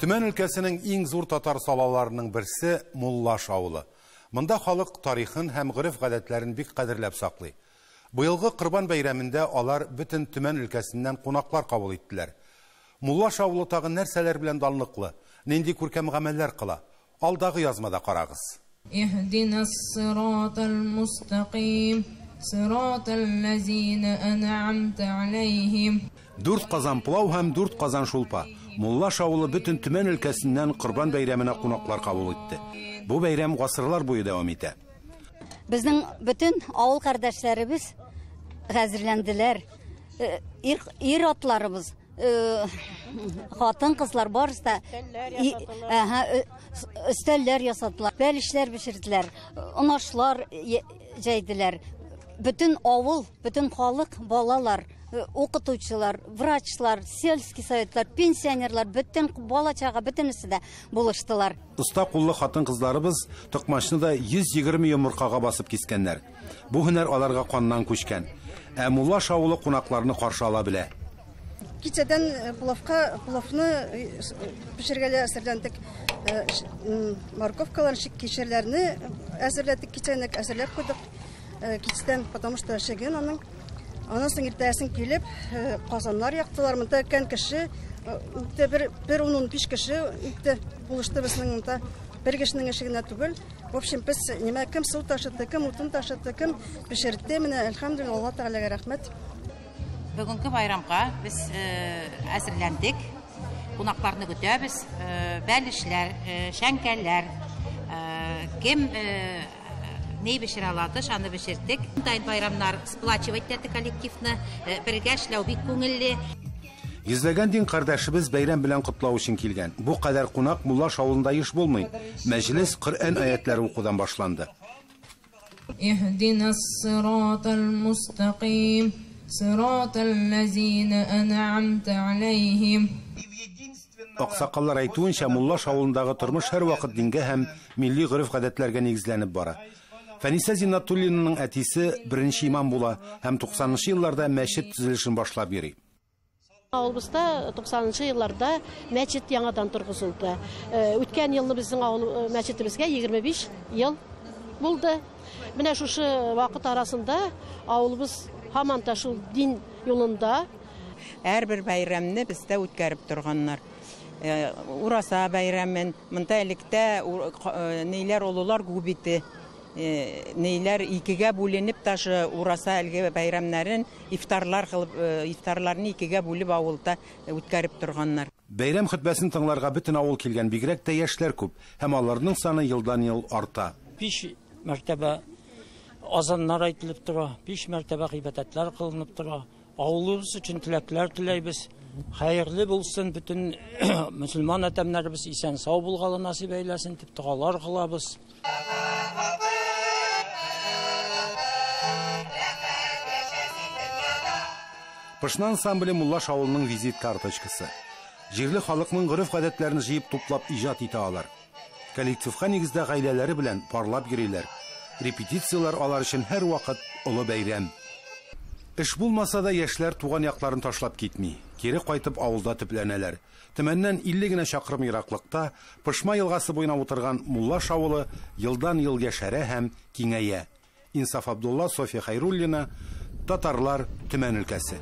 Төмән өлкәсенең иң зур татар салаларының берсе Муллаш авылы. Монда халык тарихын һәм гореф-гадәтләрен бик кадерләп саклый. Быелгы Корбан бәйрәмендә алар бөтен Төмән өлкәсеннән кунаклар кабул иттеләр. Муллаш авылы тагын нәрсәләр белән данлыклы, нинди күркәм гамәлләр кыла? Алдагы язмада карагыз. اهدنا الصراط المستقيم صراط الذين أنعمت عليهم. Дүрт казан пылау һәм дүрт казан шулпа. Муллаш авылы бөтен Төмән өлкәсеннән Корбан бәйрәменә кунаклар кабул итте. Бу бәйрәм гасырлар буе дәвам итә. Безнең бөтен авыл кардәшләребез хәзерләнделәр. Ир, ир атларыбыз, хатын-кызлар барысы да өстәлләр ясадылар, бәлешләр пешерделәр, онашлар җәйделәр. Бөтен авыл, бөтен халык, балалар, укытучылар, врачлар, сельский советлар, пенсионерлар, бөтен бала-чага, бөтенесе дә булыштылар. Оста куллы хатын-кызларыбыз токмачны да 120 йомыркага басып кискәннәр. Бу һөнәр аларга каннан күчкән. Ә Муллаш авылы кунакларны каршы ала белә. Кичәдән пловка пловны пешергәле әзерләндек. Морковкалар, кишерләрне әзерләдек, кичәнек әзерләп куйдык. Кичтән, потому что шеген аның. Аннан соң иртәгесен килеп, казаннар яктылар. Монда кән кеше, үтте бер 10-15 кеше үтте, булышты безнең монда. Бер кешенең эше генә түгел. В общем, без нимә, кем су ташытты, кем утын ташытты, кем пешертте. Менә, әлхәмдүлилләһ, Алла Тәгаләгә рәхмәт. Бүгенге байрамга без әзерләндек. Кунакларны көтәбез. Бәлешләр, шәңкәләр, кем ни пешерә алады, шуны пешердек. Тайн байрамнар сплачивать итте коллективны. Бергә эшләү бик күңелле. Йөзләгән дин кардәшебез бәйрәм белән котлау өчен килгән. Бу кадәр кунак Муллаш авылында еш булмый. Мәҗлес Коръән аятлары укудан башланды. اهدنا الصراط المستقيم صراط الذين أنعمت عليهم. Аксакаллар әйтүенчә, Муллаш авылындагы тормыш һәрвакыт дингә һәм милли гореф-гадәтләргә нигезләнеп бара. Фәнисә Зиннатуллинаның әтисе беренче имам була һәм 90 елларда мәчет төзелешен башлап йөри. Авылыбызда 90 елларда мәчет яңадан торгызылды. Үткән елны безнең авыл мәчетебезгә 25 ел булды. Менә шушы вакыт арасында авылыбыз һаман да шул дин юлында. Һәрбер бәйрәмне бездә үткәреп торганнар. Ураса бәйрәмен, монда электә ниләр олылар күп иде. Ниләр икегә бүленеп ташы ураса әлге бәйрәмнәрен ифтарлар кылып, ифтарларны икегә бүлеп авылда үткәреп торганнар. Бәйрәм хөтбәсен тыңларга бөтен авыл килгән, бигрәк тә яшьләр күп һәм аларның саны елдан-ел арта. 5 мәртәбә азаннар әйтелеп тора, 5 мәртәбә гыйбадәтләр кылынып тора. Авылыбыз өчен теләкләр теләйбез. Хәерле булсын, бөтен мөселман адәмнәребез исән сау булгалы насыйп әйләсен дип догалар кылабыз. Пышна ансамбле Муллаш авылының визит карточкасы. Җирле халыкның гореф-гадәтләрен җыеп туплап иҗат итә алар. Коллективка нигездә гаиләләре белән парлап йөриләр. Репетицияләр алар өчен һәрвакыт олы бәйрәм. Эш булмаса да яшьләр туган якларын ташлап китми. Кире кайтып авылда төпләнәләр. Төмәннән 50 генә чакрым ераклыкта Пышма елгасы буена утырган Муллаш авылы елдан-ел яшәрә һәм киңәя. Инсаф Абдулла, Софья Хайруллина, Татарлар, Төмән өлкәсе.